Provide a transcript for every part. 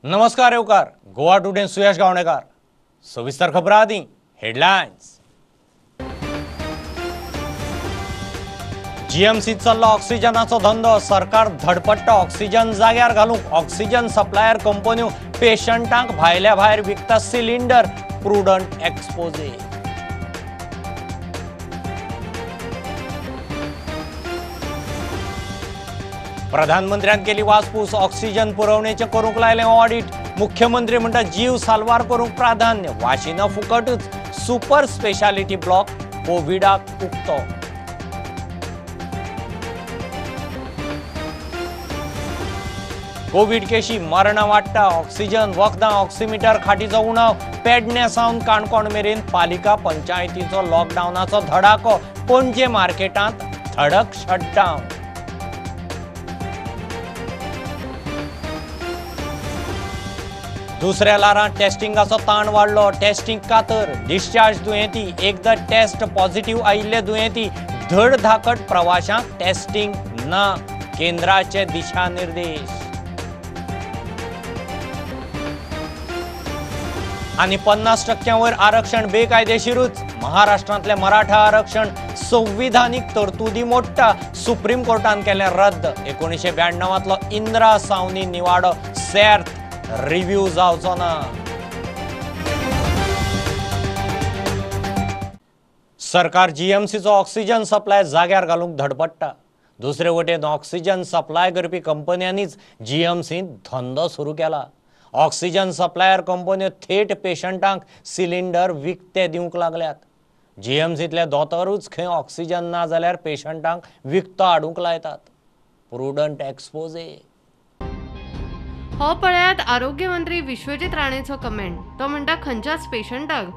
नमस्कार येवकार गोवा टुडे सुयश गावणेकर। सविस्तर खबरां आदी हेडलायन्स। जीएमसीत चल्लो ऑक्सिजनाचो धंदो, सरकार धडपडटा ऑक्सिजन जाग्यार घालूंक। ऑक्सिजन सप्लायर कंपन्यो पेशंटांक भायल्या भायर विकता सिलिंडर, प्रुडंट एक्सपोजे। प्रधानमंत्र्यान केली वासपूस, ऑक्सिजन पुरवणेचें करूंक लायलें ऑडिट। मुख्यमंत्री म्हणटा जीव साल्वार करूंक प्राधान्य, वाशिनां फुकटूच, सुपर स्पेशालिटी ब्लॉक कोविडाक उक्तो। कोविड केशी मरणां वाडटा, ऑक्सिजन वखदां ऑक्सिमिटर खाटीचो उणाव। पेडणे सावन काणकोण मेरेन पालिका पंचायतीचो लॉकडावनाचो धडाको, पणजे मार्केटांत धडक शटडावन। दुसऱ्या ल्हारांत टेस्टिंगाचो ताण वाडलो, टेस्टिंग कातर, डिस्चार्ज दुयेंती, एकदां टेस्ट पॉझिटिव्ह आयिल्ले दुयेंती, धड धाकट प्रवाशांक टेस्टिंग ना, केंद्राचे दिशानिर्देश। आनी 50% वयर आरक्षण बेकायदेशीरूच, महाराष्ट्रांतलें मराठा आरक्षण संविधानीक तरतुदी मोडटा, सुप्रीम कोर्टान केलें रद्द। 1992 इंदिरा सावनी निवाडो सेर्त रिव्यू जावचो ना। सरकार जीएमसीचो ऑक्सिजन सप्लाय जाग्यार घालूंक धडपडटा। दुसरे वटेन ऑक्सिजन सप्लाय करपी कंपन्यांनीच जीएमसींत धंदो सुरू केला। ऑक्सिजन सप्लायर कंपन्यो थेट पेशंटांक सिलिंडर विकते दिवंक लागल्यात। जीएमसींतले दोतोरूच खंय ऑक्सिजन ना जाल्यार पेशंटांक विकतो हाडूंक लायतात। Prudent exposé. हो पळयात आरोग्य मंत्री विश्वजीत राणेचो कमेंट। तो म्हणटा खंयच्याच पेशंटाक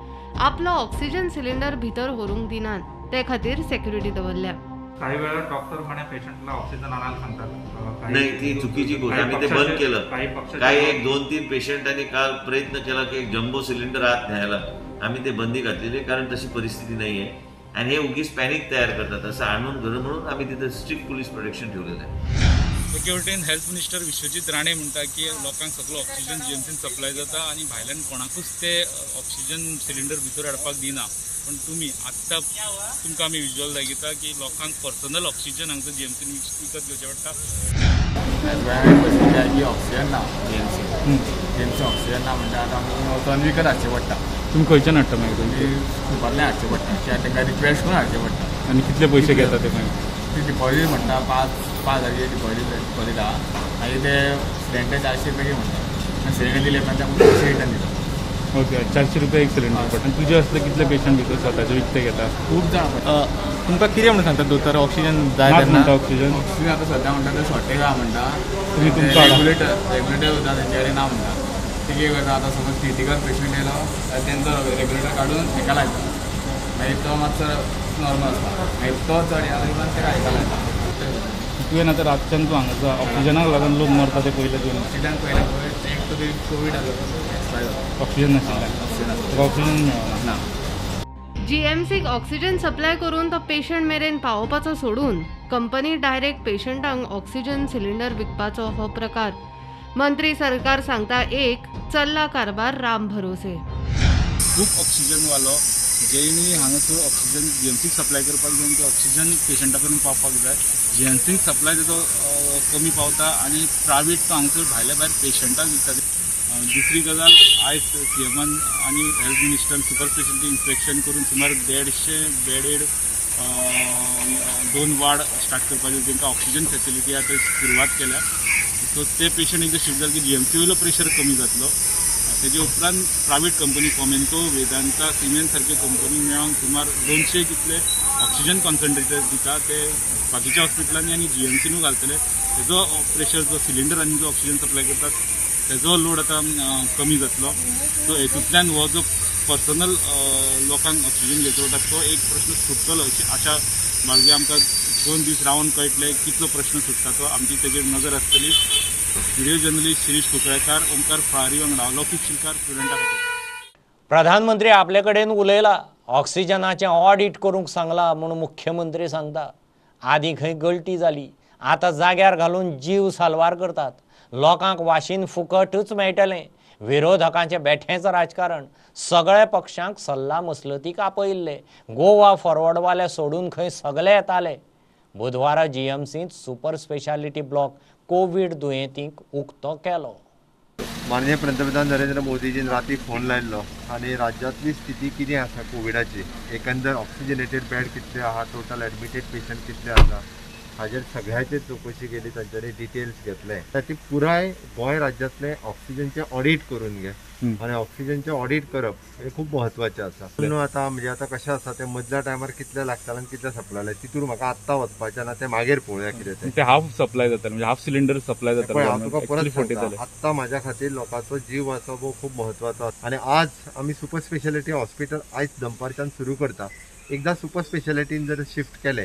आपलो ऑक्सिजन सिलिंडर भितर व्हरूंक दिनात, ते खातीर सेक्युरिटी दवरल्या। काही वेळा डॉक्टर म्हणे पेशंटला ऑक्सिजन आणायला सांगतात। नाही, ती चुकीची गोष्ट, आम्ही ते बंद केलं। काही एक 2-3 पेशंटांनी काल प्रयत्न केला की एक जम्बो सिलिंडर आत न्यायला, आम्ही ते बंदी घातलेली, कारण तशी परिस्थिती नाही आहे आणि हे उगीच पॅनिक तयार करतात। असं आणून घर म्हणून आम्ही तिथे स्ट्रिक्ट पोलीस प्रोटेक्शन ठेवलेलं आहे। एके वटेन हेल्थ मिनिस्टर विश्वजीत राणे म्हणटा की लोकांक सगळो ऑक्सिजन जीएमसीन सप्लाय जाता आनी भायल्यान कोणाकूच ते ऑक्सिजन सिलिंडर भितर हाडपाक दिना, पण तुमी आत्तां तुमकां आमी विज्युअल दाखयता की लोकांक पर्सनल ऑक्सिजन हांगसर जीएमसीन विकत घेवचें पडटा। की ऑक्सिजन ना जीएमसी जीएमसी ऑक्सिजन ना म्हणटा आतां आमी वचोन विकत हाडचें पडटा। तुमी खंयच्यान हाडटा मागीर? तुमी सुपांतल्यान हाडचें पडटा, कित्याक तांकां रिक्वेस्ट करून हाडचें पडटा। आनी कितले पयशे घेता ते मागीर? ती डिपॉझीट म्हणटा 5,000 डिपॉझीट आहा, मागीर ते सिलिंडर 400 रुपया म्हणटा, आनी सिलिंडर दिले उपरांत आमकां पयशे रिटर्न दिता। ओके, 400 रुपया एक सिलिंडर पडटा। आनी तुजे असले कितले पेशंट भितर स्वताचे विकते घेता? खूब जाण पडटा। तुमकां कितें म्हणून सांगता दोतोर ऑक्सिजन जाय तेन्ना? ऑक्सिजन ऑक्सिजन आतां सद्या म्हणटा ते शॉर्टेज आहा म्हणटा, तुमी तुमचो रेग्युलेटर रेग्युलेटर उरता तेंचे कडेन ना म्हणटा। ते कितें करता आतां समज क्रिटिकल पेशंट येयलो जाल्यार तेंचो रेग्युलेटर काडून हेका लायता, मागीर तो मातसो नॉर्मल आसता, मागीर तो चड येयला उपरांत तेका हेका लायता। तुवें आतां रातच्यान तूं हांगा ऑक्सिजनाक लागून लोक मरता ते पयले तुवें? ऑक्सिजन पयलें पळय एक तर कोवीड जालो एक्सपायर जालो, ऑक्सिजन नाशिल्ल्यान ऑक्सिजन मेळना ना। जीएमसीक ऑक्सिजन सप्लाय करून तो पेशंट मेरेन पावोवपाचो सोडून कंपनी डायरेक्ट पेशंटांक ऑक्सिजन सिलिंडर विकपाचो हो प्रकार। मंत्री सरकार सांगता एक, चल्ला कारभार राम भरोसे। खूब ऑक्सिजन वालो जेणी हांगासर ऑक्सिजन जीएमसीक सप्लाय करपाक जाय, ते ऑक्सिजन पेशंटा पर्यंत पावपाक जाय। जीएमसीक सप्लाय तेजो कमी पावता आनी प्रायवेट तो हांगसर भायल्या भायर पेशंटाक विकता। दुसरी गजाल, आयज सीएमान आनी हेल्थ मिनिस्टरान सुपर स्पेशालिटी इन्स्पेक्शन करून सुमार 150 बेडेड 2 वार्ड स्टार्ट करपाचे, तांकां ऑक्सिजन फेसिलिटी आतां सुरवात केल्या। सो ते पेशंट एकदां शिफ्ट जाले की जीएमसी वयलो प्रेशर कमी जातलो। तेजे उपरांत private company Fomento, Vedanta, cement सारक्यो कंपनी मेळोन सुमार 200 कितले ऑक्सिजन कॉन्सन्ट्रेटर दिता, ते बाकीच्या हॉस्पिटलांनी आनी जीएमसीनूय घालतले। तेजो प्रेशर जो सिलिंडर आनी जो ऑक्सिजन सप्लाय करतात तेजो लोड आतां कमी जातलो। सो हेतूंतल्यान हो जो पर्सनल लोकांक ऑक्सिजन घेवचो पडटा तो एक प्रश्न सुट्टलो अशी आशा बाळगी। आमकां 2 दीस रावन कळटलें कितलो प्रश्न सुट्टा तो, आमची तेजेर नजर आसतली। व्हिडिओ जर्नलिस्ट शिरीष कुंकळेकार, ओमकार फळारी वांगडा लौकीक शिलकार, प्रुडंटा खातीर। प्रधानमंत्री आपले कडेन उलयला, ऑक्सिजनाचें ऑडिट करूंक सांगला म्हूण मुख्यमंत्री सांगता। आदीं खंय गळटी जाली, आतां जाग्यार घालून जीव साल्वार करतात। लोकांक वाशीन फुकटूच मेळटलें. विरोधकांचें बेठेंच राजकारण. सगळ्या पक्षांक सल्ला मसलतीक आपयिल्ले. गोवा फॉरवर्डवाले सोडून खंय सगळे येताले. बुधवारा जीएमसींत सुपर स्पेशालिटी ब्लॉक कोवीड दुयेंतींक उक्तो केलो. माननीय पंतप्रधान नरेंद्र मोदीजीन राती फोन लायल्लो आनी राज्यांतली स्थिती कितें आसा कोविडाची, एकंदर ऑक्सिजनेटेड बेड कितले आहा, टोटल एडमिटेड पेशंट कितले आसा, हाजेर सगळ्याचेर चवकशी केली, तांच्यांनी डिटेल्स घेतले. ती पुराय गोंय राज्यांतले ऑक्सिजनचें ऑडीट करून घे आनी ऑक्सिजनचें ऑडीट करप हें खूब म्हत्वाचें आसा. न्हू आतां म्हणजे आतां कशें आसा तें मदल्या टायमार कितले लागताले आनी कितले सप्लाय जाले तितूर म्हाका आत्तां वचपाचें ना, तें मागीर पळोवया कितें तें. हाफ सप्लाय जाता म्हणजे हाफ सिलिंडर सप्लाय जाता. पळय हांव तुका परत सांगता, आत्तां म्हाज्या खातीर लोकांचो जीव वाचप हो खूब म्हत्वाचो आसा आनी आज आमी सुपर स्पेशालिटी हॉस्पिटल आयज दनपारच्यान सुरू करता. एकदा सुपर स्पेशालिटीन जर शिफ्ट केले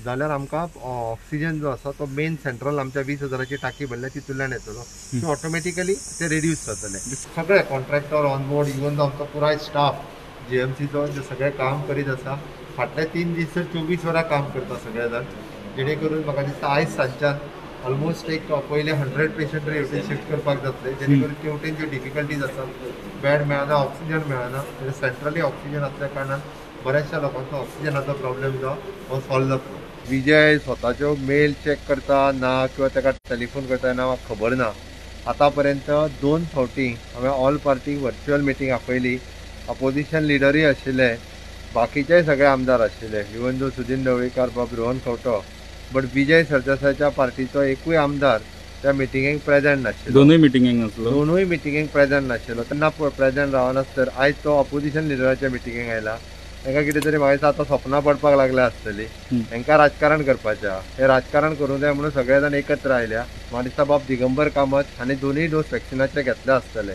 जाल्यार आमकां ऑक्सिजन जो आसा तो मेन सेंट्रल आमच्या 20,000ची टाकी भरल्या तितूंतल्यान येतलो, सो ऑटोमॅटिकली ते रिड्यूस जातले. सगळे कॉन्ट्रॅक्टर ऑन बोर्ड, इवन जो आमचो पुराय स्टाफ जीएमसीचो जे सगळे काम करीत आसा, फाटले 3 दीस तर 24 वरां काम करता सगळे जाण, जेणे करून म्हाका दिसता आयज सांजच्यान ऑलमोस्ट एक पयले 100 पेशंट हेवटेन शिफ्ट करपाक जातले, जेणे करून तेवटेन ज्यो डिफिकल्टीज आसा, बेड मेळना, ऑक्सिजन मेळना, सेंट्रली ऑक्सिजन आसल्या कारणान बऱ्याचशा लोकांचो ऑक्सिजनाचो प्रॉब्लेम जो हो सॉल्व जातलो. विजय स्वताच्यो मेल चॅक करता ना किंवा ताका टेलिफोन करता ना म्हाका खबर ना. आतां पर्यंत 2 फावटी हांवें ऑल पार्टी व्हर्च्युअल मिटींग आपयली. अपोजिशन लिडरूय आशिल्ले, बाकीचेय सगळे आमदार आशिल्ले, इवन दो सुदिन ढवळीकार बाब रोहन खंवटो, बट विजय सरदेसायच्या पार्टीचो एकूय आमदार त्या मिटिंगेक प्रेझेंट नाशिल्लो. दोनूय मिटिंगेक नासलो, दोनूय मिटिंगेक प्रेझेंट नाशिल्लो. तेन्ना प्रेझेंट रावनासतर आयज तो अपोजिशन लिडराच्या मिटिंगेक आयला. तांकां कितें तरी म्हाका दिसता आतां सपनां पडपाक लागल्या आसतली. तांकां राजकारण करपाचें आहा, हें राजकारण करूंक जाय म्हणून सगळे जाण एकत्र आयल्या. म्हाका दिसता बाब दिगंबर कामत हांणी 2 डोस वॅक्सिनाचे घेतले आसतले.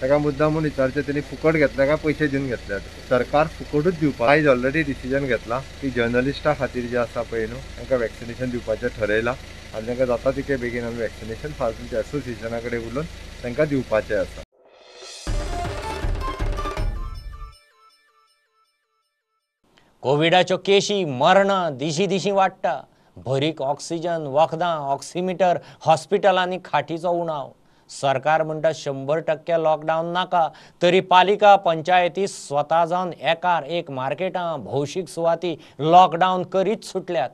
ताका मुद्दाम म्हूण विचारचें तेणी फुकट घेतले काय पयशे दिवन घेतल्यात. सरकार फुकटूच दिवपाक आयज ऑलरेडी डिसिजन घेतला की जर्नलिस्टा खातीर जे आसा पळय न्हू तांकां वॅक्सिनेशन दिवपाचें ठरयलां आनी तांकां जाता तितके बेगीन आमी वॅक्सिनेशन फार्मसी एसोसिएशना कडेन उलोवन तांकां दिवपाचें आसा. कोविडाच्यो केशी मरणां दिशी दिशी वाडटा. भरीक ऑक्सिजन, वखदां, ऑक्सिमिटर, हॉस्पिटलांनी खाटीचो उणाव. सरकार म्हणटा 100% लॉकडावन नाका, तरी पालिका पंचायती स्वता जावन एकार एक मार्केटां, भौशीक सुवाती लॉकडावन करीत सुटल्यात.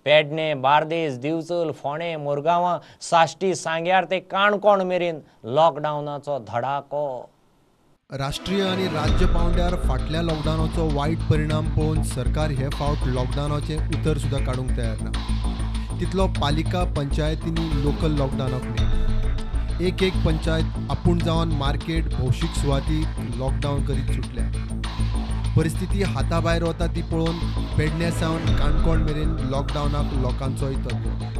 पेडणे, बार्देस, दिवचल, फोंडें, मुरगांवां, साश्टी, सांग्यार ते काणकोण मेरेन लॉकडावनाचो धडाको. राष्ट्रीय आनी राज्य पावंड्यार फाटल्या लॉकडावनाचो वायट परिणाम पळोवन सरकार हे फावट लॉकडावनाचें उतर सुद्दां काडूंक तयार ना. तितलो पालिका पंचायतींनी लोकल लॉकडावनाक न्ही. एक एक पंचायत आपूण जावन मार्केट, भौशीक सुवाती लॉकडावन करीत सुटल्या. परिस्थिती हाता भायर वता ती पळोवन पेडणे सावन काणकोण मेरेन लॉकडावनाक लोकांचोय तत्व.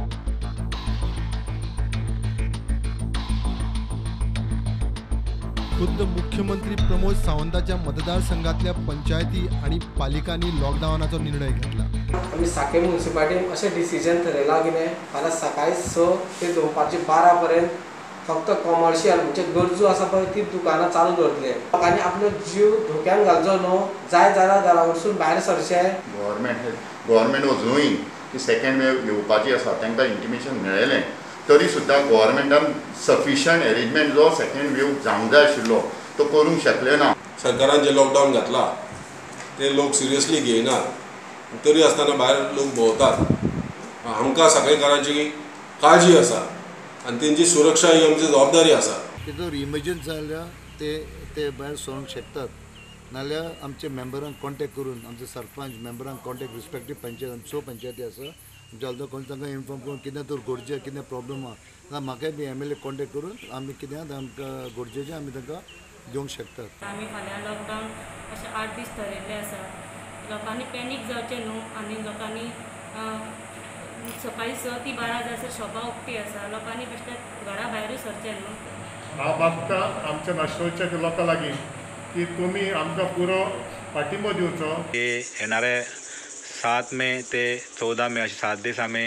खुद्द मुख्यमंत्री प्रमोद सावंताच्या मतदारसंघातल्या पंचायती आणि पालिकांनी लॉकडावनाचो निर्णय घेतला. आमी साके म्युनिसिपालिटीन अशें डिसिजन थरयलां कितें फाल्यां सकाळी 6 ते दनपारची 12 पर्यंत फक्त कॉमर्शियल म्हणजे गरजो आसा पळय ती दुकानां चालू दवरतले. लोकांनी आपलो जीव धोक्यान घालचो न्हू, जाय जाल्यार घरा वचून भायर सरचें. गव्हर्मेंट अजुनूय की सेकंड वेव येवपाची आसा तांकां इंटिमेशन मेळ्ळें तरी सुद्दां गव्हर्मेंटान सफिशियंट अरेंजमेंट जो सेकंड वेव जावंक जाय आशिल्लो तो करूंक शकले ना. सरकारान जे लॉकडावन घातला ते लोक सिरियसली घेयनात, तरी आसतना भायर लोक भोंवतात. आमकां सगळेकारांची काळजी आसा आनी तेंची सुरक्षा ही आमची जबाबदारी आसा. जर इमर्जन्सी जाल्यार ते भायर सरूंक शकतात, नाल्यार आमच्या मेंबरांक कॉन्टेक्ट करून आमचे सरपंच मेंबरांक कॉन्टेक्ट रिस्पेक्टीव पंचायत 6 पंचायती आसा आमच्या अर्दो कोण तांकां इन्फॉर्म करून कितें तर गरजे कितें प्रॉब्लम आहा जाल्यार म्हाकाय बी एम एल ए कॉन्टेक्ट करून आमी कितें आमकां गरजेचें आमी तांकां दिवंक शकतात. आमी फाल्यां लॉकडावन अशें 8 दीस थरयल्ले आसा. लोकांनी पॅनीक जावचें न्हू आनी लोकांनी सकाळी 6 ते 12 जायसर शॉपां उक्ती आसा, लोकांनी बेश्टे घरा भायरूय सरचें न्हू. हांव मागता आमच्या नाशोच्या लोकां लागीं की तुमी आमकां पुरो पाठिंबो दिवचो. येणारे 7 मे ते 14 मे अशे 7 दीस आमी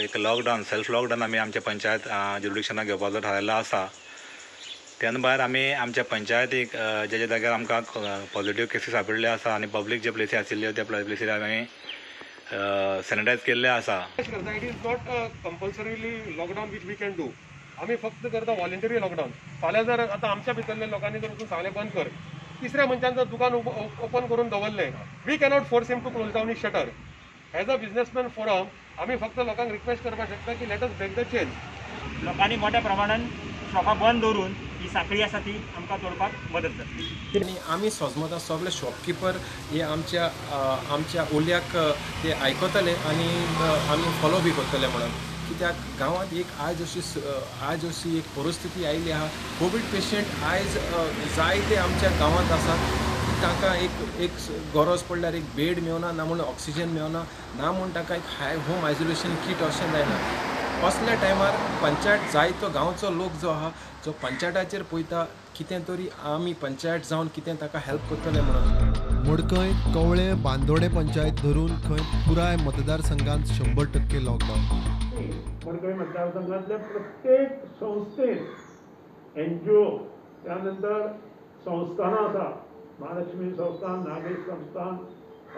एक लॉकडावन, सेल्फ लॉकडावन आमी आमच्या पंचायत ज्युरिडिक्शनाक घेवपाचो थारायल्लो आसा. त्यान भायर आमी आमच्या पंचायतीक जे जे जाग्यार आमकां पॉझिटिव्ह केसीस सापडिल्ले आसा आनी पब्लीक जे प्लेसी आशिल्ल्यो त्या प्लेसीर आमी सॅनिटायज केल्ले आसा. It is not compulsorily lockdown which we can do. आमी फक्त करता व्हॉलेंटरी लॉकडावन. फाल्यां जर आतां आमच्या भितरल्या लोकांनी जर वचून सांगलें बंद कर, तिसऱ्या मनशान जर दुकान ओपन करून दवरलें, we cannot force him to close down his shutter. As a businessman forum आमी फक्त लोकांक रिक्वेस्ट करपाक शकता की let us break the chain. लोकांनी मोठ्या प्रमाणान शॉपां बंद दवरून ही साखळी आसा ती आमकां तोडपाक मदत जातली. आनी आमी सोजमता सगळे शॉपकिपर हे आमच्या आमच्या उल्याक ते आयकतले आनी आमी फॉलो बी करतले म्हणून. कित्याक गांवांत एक आयज अशी एक परिस्थिती आयिल्ली आहा, कोवीड पेशंट आयज जायते आमच्या गांवांत आसात. तांकां एक एक गरज पडल्यार एक बेड मेवना, ना म्हूण ऑक्सिजन मेवना, ना म्हूण तांकां एक हाय होम आयसोलेशन कीट अशें जायना. असल्या टायमार पंचायत जायतो गांवचो लोक जो आहा जो पंचायताचेर पळयता कितें तरी आमी पंचायत जावन कितें ताका हेल्प करतले म्हणून. मडकय, कवळे, बांदोडे पंचायत धरून खंय पुराय मतदारसंघात 100% लॉकडावन. मडकय मतदारसंघातल्या प्रत्येक संस्थेत एनजीओ, त्यानंतर संस्थानां आसा, महालक्ष्मी संस्थान, नागेश संस्थान,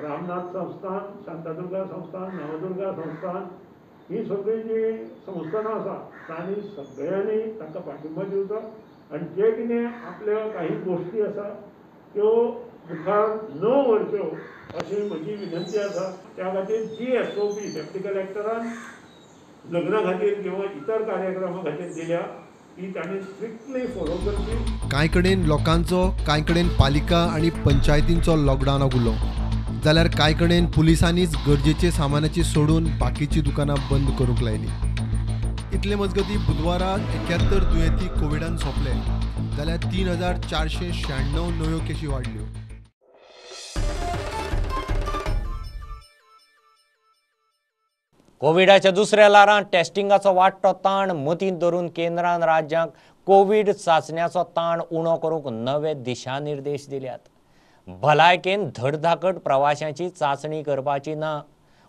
रामनाथ संस्थान, शांतादुर्गा संस्थान, नवदुर्गा संस्थान, ही सगळी जी संस्थानां आसा तांणी सगळ्यांनी तांकां पाठिंबो दिवचो आनी जे कितें आपल्यो काही गोश्टी आसा त्यो मुखार न व्हरच्यो अशी म्हजी विनंती आसा. त्या खातीर जी एसओपी डेप्युटी कलेक्टरान लग्ना खातीर किंवा इतर कार्यक्रमा खातीर दिल्या ती तांणी स्ट्रिक्टली फॉलो करची. कांय कडेन लोकांचो, कांय कडेन पालिका आनी पंचायतींचो लॉकडावनाक उलो, जाल्यार कांय कडेन पुलिसांनीच गरजेचे सामानाची सोडून बाकीची दुकानां बंद करूंक लायली. इतले मजगती बुधवारा 71 दुयेंती कोविडान सोंपले, जाल्यार 3496 नव्यो केशी वाडल्यो. कोविडाच्या दुसऱ्या ल्हारांत टेस्टिंगाचो वाडटो ताण मतींत धरून केंद्रान राज्यांक कोवीड चांचण्याचो ताण उणो करूंक नवे दिशानिर्देश दिल्यात. भलायकेन धडधाकट प्रवाशांची चांचणी करपाची ना,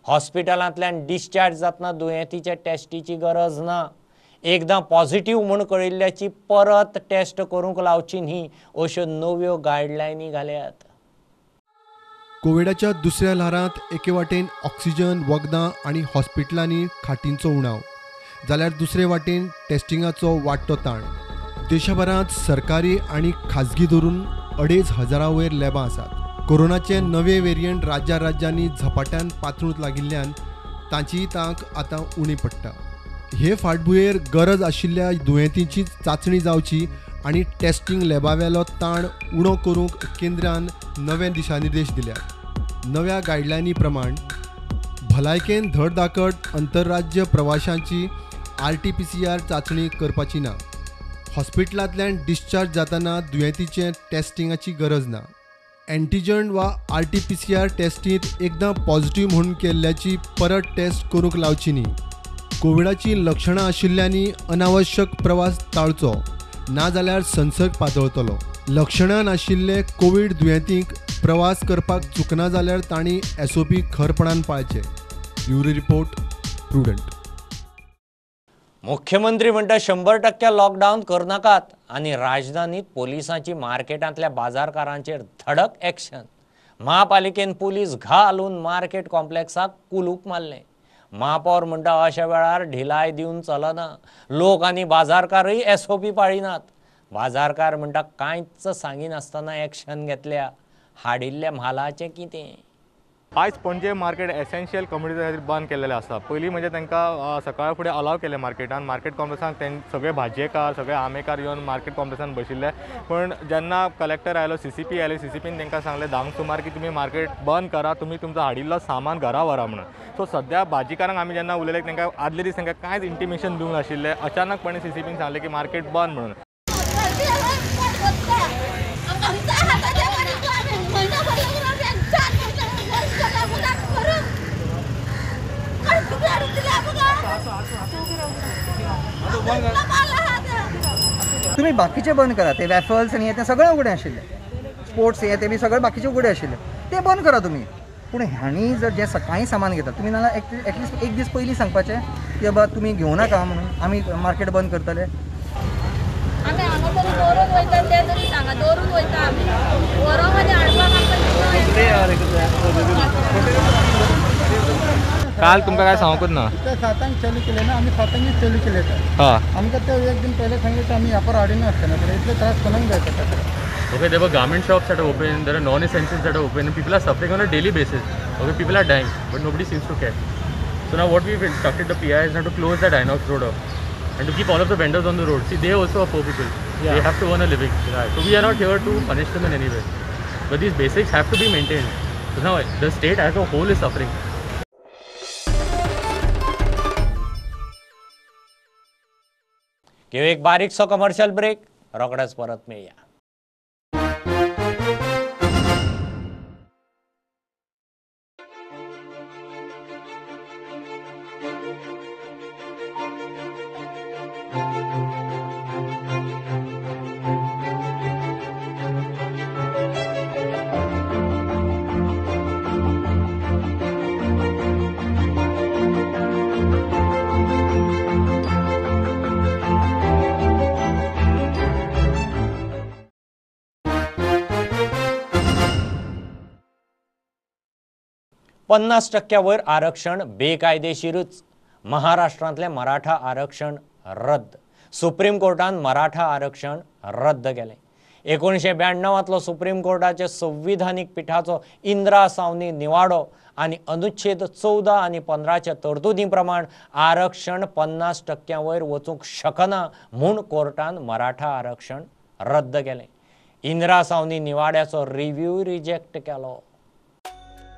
हॉस्पिटलांतल्यान डिस्चार्ज जातना दुयेंतीच्या टेस्टीची गरज ना, एकदां पॉझिटिव्ह म्हूण कळिल्ल्याची परत टेस्ट करूंक लावची न्ही अश्यो नव्यो गायडलायनी घाल्यात. कोविडाच्या दुसऱ्या ल्हारांत एके वाटेन ऑक्सिजन, वखदां आनी हॉस्पिटलांनी खाटींचो उणाव, जाल्यार दुसरे वाटेन टेस्टिंगाचो वाडटो ताण. देशभरांत सरकारी आनी खाजगी धरून 2500 वयर लॅबां आसात. कोरोनाचे नवे वेरियंट राज्या राज्यांनी झपाट्यान पातळूंक लागिल्ल्यान तांचीय तांक आतां उणी पडटा. हे फाटभुंयेर गरज आशिल्ल्या दुयेंतींची चांचणी जावची आनी टेस्टिंग लॅबावेलो ताण उणो करूंक केंद्रान नवे दिशानिर्देश दिल्यात. नव्या गायडलायनी प्रमाण भलायकेन धडधाकट अंतरराज्य प्रवाशांची RT-PCR चांचणी करपाची ना, हॉस्पिटलांतल्यान डिस्चार्ज जातना दुयेंतीचें टेस्टिंगाची गरज ना, एंटीजन वा RT-PCR टेस्टींत एकदां पॉझिटिव्ह म्हूण केल्ल्याची परत टेस्ट करूंक लावची न्ही, कोविडाचीं लक्षणां आशिल्ल्यांनी अनावश्यक प्रवास टाळचो, नाजाल्यार संसर्ग पातळतलो. लक्षणां नाशिल्ले कोवीड दुयेंतींक प्रवास करपाक चुकना जाल्यार तांणी SOP खरपणान पाळचे. Bureau report, Prudent. मुख्यमंत्री म्हणटा 100% लॉकडावन करनाकात आनी राजधानीत पोलिसांची मार्केटांतल्या बाजारकारांचेर धडक एक्शन. महापालिकेन पोलीस घालून मार्केट कॉम्प्लेक्साक कुलूप मारलें. महापौर म्हणटा अशा वेळार ढिलाय दिवन चलना, लोक आनी बाजारकारय SOP पाळिनात. बाजारकार म्हणटा कांयच सांगिनासतना एक्शन घेतल्या, हाडिल्ल्या म्हालाचें कितें? आयज पणजे मार्केट एसेन्शियल कम्युनिटी खातीर बंद केल्लें आसा. पयलीं म्हणजे तांकां सकाळ फुडें अलाव केलें मार्केटान, मार्केट कॉम्प्लेक्सान सगळे भाजयेकार, सगळे आमेकार येवन मार्केट कॉम्प्लेक्सान बशिल्ले. पूण जेन्ना कलेक्टर आयलो, CCP आयले, CCPन तांकां सांगलें 10 सुमार की तुमी मार्केट बंद करा, तुमी तुमचो हाडिल्लो सामान घरा व्हरा म्हणून. सो सद्या भाजीकारांक आमी जेन्ना उलयले तांकां आदले दीस तांकां कांयच इंटिमेशन दिवंक नाशिल्लें. अचानकपणे CCPन सांगलें की मार्केट बंद म्हणून. तुम्ही बाकीचे बंद करा, ते वॅफल्स आनी हे ते सगळे उगडे आशिल्ले, स्पोर्ट्स हे ते बी सगळे बाकीचे उगडे आशिल्ले, ते बंद करा तुमी. पूण ह्यांनी जर जें सकाळीं सामान घेतात तुमी नाल्यार एटलिस्ट एक दीस पयलीं सांगपाचें की बाबा तुमी घेवं नाका म्हणून आमी मार्केट बंद करतले. आमी हांगा तरी दवरून वयता ते तरी सांगा, दवरून वयता आमी व्हरोंक आनी हाडपाक आमकां. काल तुमकां काय सांगूंकच ना. ते 7 चालू केले ना, आमी 7 चालू केले. आमकां ते एक दिन पयले सांगले आमी व्यापार हाडिना आसतना, पण इतले त्रास कोणाक जाय पडटा. Okay, there were garment shops that are open, there are non-essentials that are open, and people are suffering on a daily basis. Okay, people are dying, but nobody seems to care. So now what we've instructed the PI is now to close that Inox road off and to keep all of the vendors on the road. See, they also are poor people. Yeah. They have to earn a living. Right. So we are not here to punish them in any way. But these basics have to be maintained. So now the state as a whole is suffering. घेऊ एक बारीकसो commercial break, रोखडेच परत मेळया. पन्नास टक्क्यावर आरक्षण बेकायदेशीरच. महाराष्ट्रांतलें मराठा आरक्षण रद्द. सुप्रीम कोर्टान मराठा आरक्षण रद्द केलें. 1992 सुप्रीम कोर्टाचे संविधानीक पिठाचो इंदिरा सावनी निवाडो आनी अनुच्छेद 14 आनी 15 तरतुदी प्रमाण आरक्षण 50% वयर वचूंक शकना म्हूण कोर्टान मराठा आरक्षण रद्द केलें. इंदिरा सावनी निवाड्याचो रिव्यू रिजेक्ट केलो.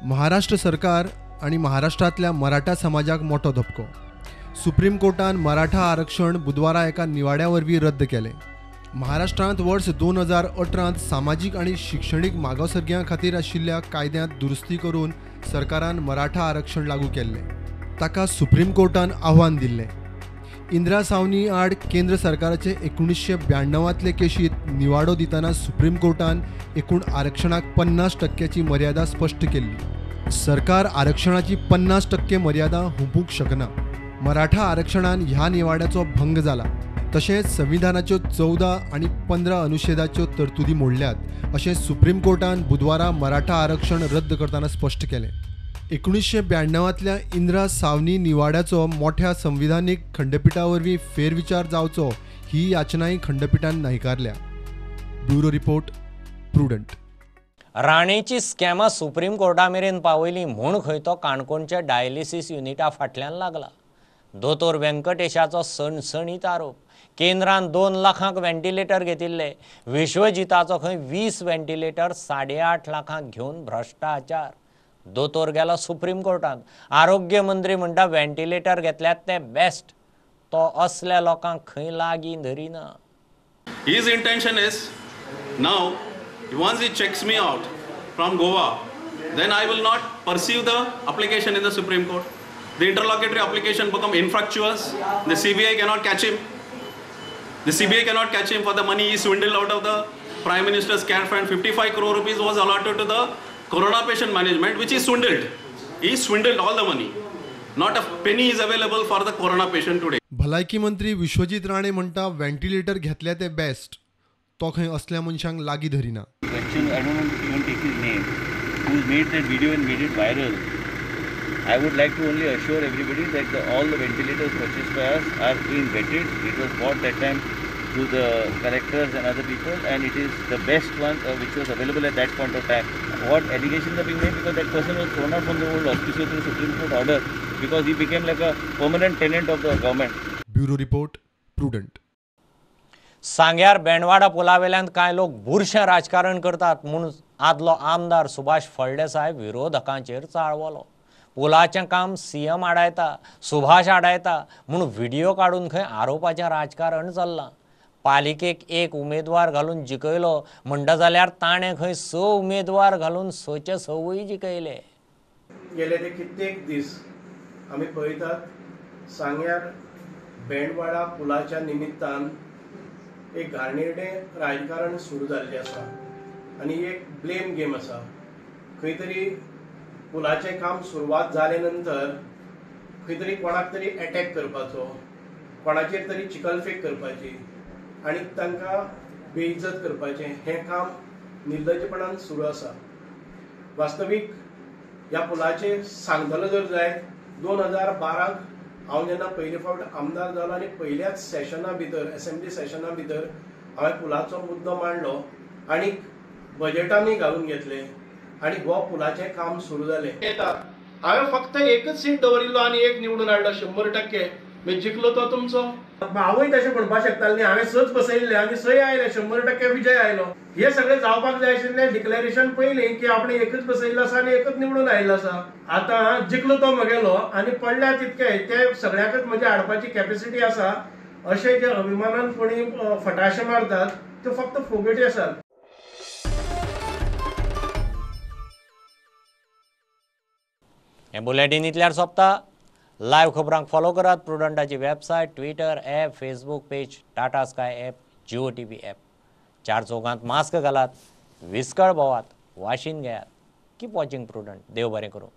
महाराष्ट्र सरकार आणि महाराष्ट्रांतल्या मराठा समाजाक मोठो धपको. सुप्रीम कोर्टान मराठा आरक्षण बुधवारा एका निवाड्या वरवीं रद्द केलें. महाराष्ट्रांत वर्स 2018 सामाजीक आनी शिक्षणीक मागासवर्गियां खातीर आशिल्ल्या कायद्यांत दुरुस्ती करून सरकारान मराठा आरक्षण लागू केल्लें. ताका सुप्रीम कोर्टान आव्हान दिल्लें. इंदिरा सावनी आड केंद्र सरकाराचे 1992 केशींत निवाडो दितना सुप्रीम कोर्टान एकूण आरक्षणाक 50% मर्यादा स्पश्ट केल्ली. सरकार आरक्षणाची 50% मर्यादा हुंपूंक शकना. मराठा आरक्षणान ह्या निवाड्याचो भंग जाला. तशेंच संविधानाच्यो 14 आनी 15 अनुच्छेदाच्यो तरतुदी मोडल्यात अशें सुप्रीम कोर्टान बुधवारा मराठा आरक्षण रद्द करतना स्पश्ट केलें. 1992 इंदिरा सावनी निवाड्याचो मोठ्या संविधानीक खंडपिठा वरवीं फेरविचार जावचो ही याचनाय खंडपिठान न्हयकारल्या. Bureau report, Prudent. राणेची स्कॅमां सुप्रीम कोर्टा मेरेन पावयली म्हूण खंय तो काणकोणच्या डायलिसीस युनिटा फाटल्यान लागला. दोतोर व्यंकटेशाचो सणसणीत आरोप. केंद्रान 2 लाखांक व्हेंटिलेटर घेतिल्ले, विश्वजिताचो खंय 20 व्हेंटिलेटर 8.5 लाखांक घेवन भ्रश्टाचार. दोतोर गेलो सुप्रीम कोर्टांत. आरोग्य मंत्री म्हणटा व्हेंटिलेटर घेतल्यात ते बेस्ट. तो असल्या लोकांक खंय लागीं धरिना. His intention is now once he checks me out from Goa, then I will not pursue the application in the Supreme Court. The interlocutory application become infructuous. The CBI cannot catch him. The CBI cannot catch him for the money he swindled out of the Prime Minister's care fund. 55 crore rupees was allotted to the Corona patient management, which he swindled. He swindled all the money. Not a penny is available for the corona patient today. भलायकी मंत्री विश्वजीत राणे म्हणटा ventilator घेतल्या ते best. तो खंय असल्या मनशांक लागीं धरिना. Question, I don't want to even take his name, who made that video and made it viral. I would like to only assure everybody that all the ventilators purchased by us are being vetted. It was bought that time through the collectors and other people, and it is the best one which was available at that point of time. What allegations are being made, because that person was thrown out from the old hospital through Supreme Court order, because he became like a permanent tenant of the government. Bureau report, Prudent. सांग्यार बेंडवाडा पुलावेल्यान कांय लोक बुरशें राजकारण करतात म्हूण आदलो आमदार सुभाष फळदेसाय विरोधकांचेर चाळवलो. पुलाचें काम सीएम आडायता, सुभाष आडायता म्हूण व्हिडियो काडून खंय आरोपाचें राजकारण चल्लां. पालिकेक एक उमेदवार घालून जिखयलो म्हणटा जाल्यार ताणें खंय 6 उमेदवार घालून 6चे 6 जिखयले. गेले ते कित्येक दीस आमी पळयतात सांग्यार बेंडवाडा पुलाच्या निमित्तान एक घाणेरडें राजकारण सुरू जाल्लें आसा आनी एक ब्लेम गेम आसा. खंय तरी पुलाचें काम सुरवात जाले नंतर खंय तरी कोणाक तरी एटॅक करपाचो, कोणाचेर तरी चिकलफेक करपाची आनी तांकां बेइज्जत करपाचें हें काम निर्लज्जपणान सुरू आसा. वास्तवीक ह्या पुलाचेर सांगतलो जर जायत 2012 हांव जेन्ना पयले फावट आमदार जालो आनी पयल्याच सेशना भितर, एसेंब्ली सेशना भितर हांवें पुलाचो मुद्दो मांडलो आनी बजेटांनी घालून घेतले आनी हो पुलाचें काम सुरू जालें. येतात हांवें फक्त एकच सीट दवरिल्लो आनी एक निवडून हाडलो 100%. मी जिखलो तो तुमचो. हांवूय तशें म्हणपाक शकतालें न्ही, हांवें 6 बसयल्ले आनी 6 आयले, 100% विजय आयलो. हे सगळें जावपाक जाय आशिल्लें डिक्लेरेशन पयलीं की आपणें एकच बसयल्लो आसा आनी एकच निवडून आयिल्लो आसा. आतां जिखलो तो म्हगेलो आनी पडल्या तितके ते सगळ्याकच म्हजे हाडपाची कॅपेसिटी आसा अशें जे अभिमानान कोणी फटाशे मारतात ते फक्त फोगेटी आसात. हें बुलेटीन इतल्यार सोंपता. लायव्ह खबरांक फॉलो करात प्रुडंटाची website, Twitter app, Facebook page, Tata Sky app, Jio TV app. चार चौगांत मास्क घालात, विस्कळ भोवात, वाशीन घेयात. Keep watching Prudent. देव बरें करूं.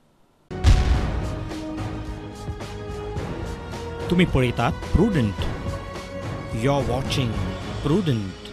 तुम्ही पळयतात Prudent. You are watching Prudent.